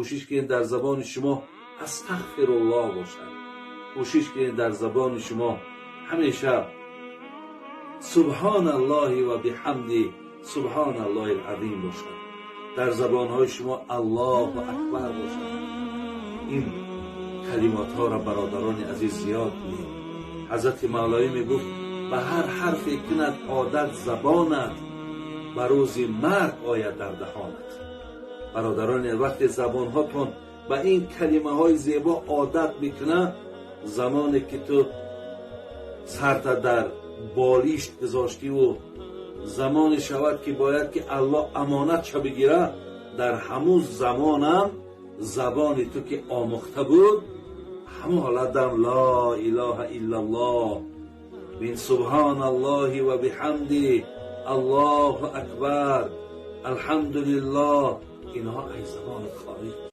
Кӯшиш кунед, дар забони шумо астағфируллоҳ бошад. Кӯшиш кунед, дар забони шумо ҳамеша субҳоналлоҳи ва биҳамди субҳоналлоҳил азим бошад, дар забонҳои шумо Аллоҳу акбар бошад. Ин калимотҳоро, бародарони азиз, зиёд кунед. Ҳазрати Мавлавӣ мегуфт: «Ба ҳар ҳарфе кунад одат забонат, ба рӯзи марг ояд дар даҳонат». Бародарони, вақте забонҳотон ба ин калимаҳои зебо одат мекунад, замоне ки ту сарта дар болишт гузоштиву замоне шавад, ки бояд ки Аллоҳ амонатша бигира, дар ҳамун замонам забони ту ки омӯхта буд, ҳамон ҳолатам ло илоҳа иллаллоҳ мин субҳоналлоҳи ва биҳамди Аллоҳу акбар, алҳамдулиллоҳ, инҳо аз забони хориҷ.